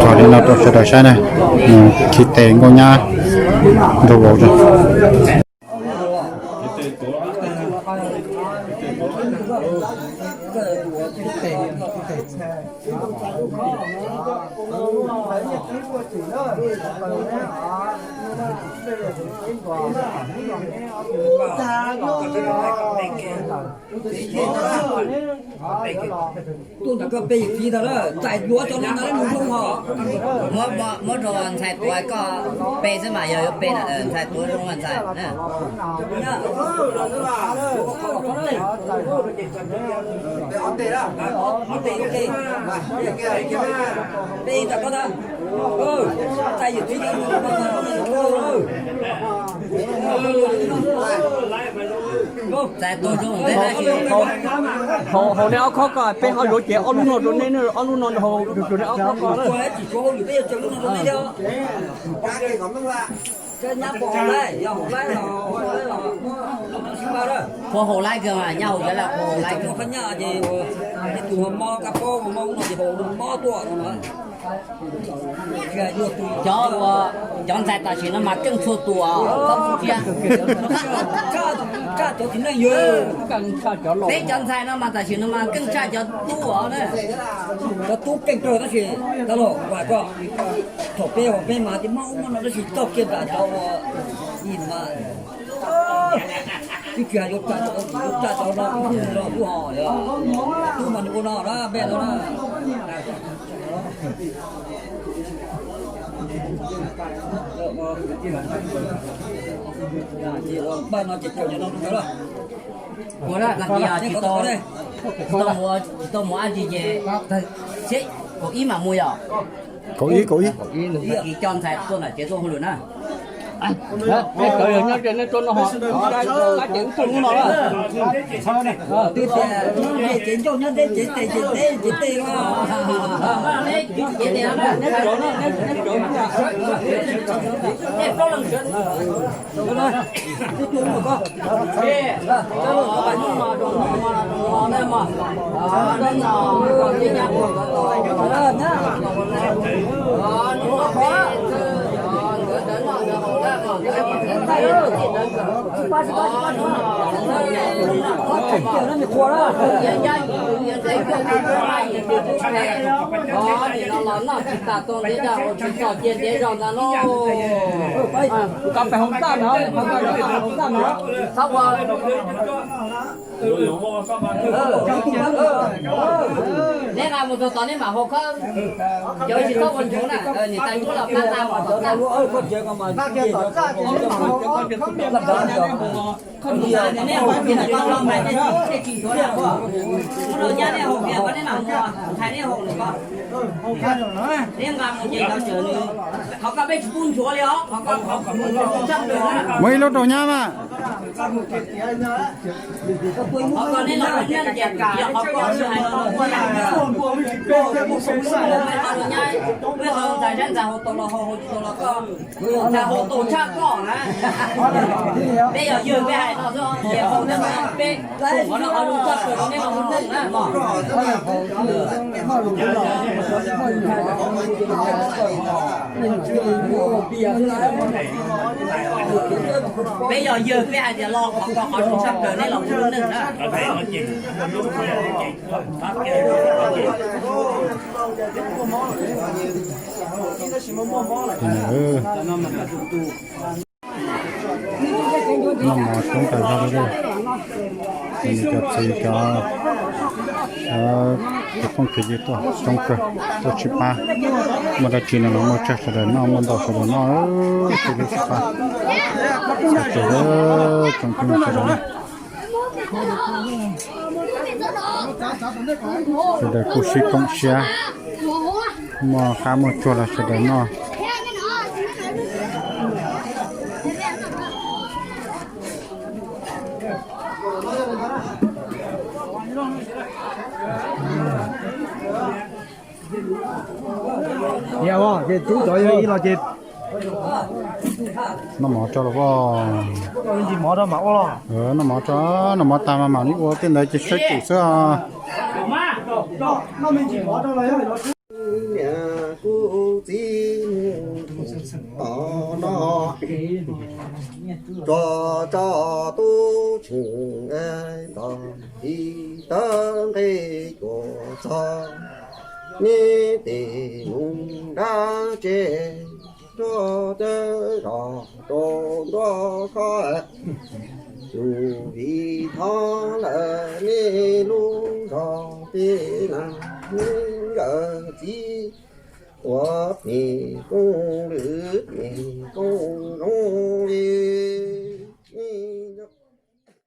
Txog li no rau sawv daws saib na, khi tes nkauj nyab nrog vauv. Tuaj ntawm koj pe yawm txiv ntag, txais duav cov no ntag, mus zoo hos. Muab rau ntxhais tuav koj pe xwb mas yog yuav pe na, ntxhais tuav zoo ntxhais. Hauv nej ob khob ko peb ho yuav ces ob lub no rau nej, ob lub no rau nej ob khob ko. Qhua haus laib kawg mas, nyab haus cov laj qhua haus laib kawg. Cov uas, cov ntxhais tam sim no mas keej txhua tus os, txhob ntsia. Peb cov ntxhais no mas tam sim no mas keej tshaj cov tub os na. Cov tub keej kawg tab sis, thaum peb, peb mas tias muaj ub muaj no tab sis txoj kiag nram cov uas yim mas, twb tsis hais yuav tsa cov, yuav tsa cov no, los kuj ho, tub mas nws ua no na, npe no na. Paj no ces caum no ntawd lawm. Ua na, tag kis tsis tau, tsis tau mus, tsis tau mus dab tsi ces, seb, kaum ib mam mus yom. Kaum ib, kaum ib. Tag kis coj ntxhais tuaj nram tsev tuaj hauj lwm na. Peb cov yog nyob ze nej tuaj no ho, qab ces wb tuaj hnub no lawm. Twb tias cev ncauj nyob teb, cev tes ces teb, cev tes los. Noj tsis tas txog ntiav caj hauv tsis txog cia ntiav zog ntag lauj. Koj pem hauv txaj no, hauv txaj no. Neb nqa mus txog tod neb mam haus khawb. Cov tsis txhob ua ntsum na, niam tais Ntsuab los pab nqa mus tom txaj. Neb haus tias nws tau los mais tej tsis ntsuav lawm. Ua rau nyab neb haus tias koj neb mam mus, ntxhais neb haus lawm koj. Neb nqa mus ces cov tswm nws, qhov koj peb tsis pub ntsuav li os, qhov koj qhov tshaj plaws na. Muaj ib lub rau nyab mas. Qhov koj neb los rau nyab ces yog qhov koj tsis hais los muaj yam. Peb qhov ntxhais saib ntxhais haus tau los haus, haus tsis tau los koj. Ntxhais haus tau tshaj koj na. Peb yog yawg peb hais no xwb, ces haus tej no peb, qhov no qhov zoo tshaj plaws rau neb los mus neej na. Peb yog yawg peb hais tias los qhov ko qhov zoo tshaj plaws neb los mus neej na. Noj mov coob tas zog li. Cov txiv cov, cov phooj ywg tuaj coob kawg, tuaj sib pab. Muaj dab tsi no los muaj tsawg sawv daws noj, muaj ntau sawv daws noj, sib pab. Tsoom phooj ywg sawv daws, sawv daws kuj sib koom siab, muaj qab muaj tsuag los sawv daws noj. Noj mov tso los as. Noj mov tso, noj mov tag mas mam li ua tej ntawd ces saib tsum xwb os. Niam kuv txiv mus tom no, tso tso tub tseem nto, txiv tawb nqe cuam txog, neb tes mus nrab tsev, nrog tawb zos rau nruab khob, yus vim thov lawm nej lub zos peb na, nkawd txiv ua pem koob lwm pem koob zoo li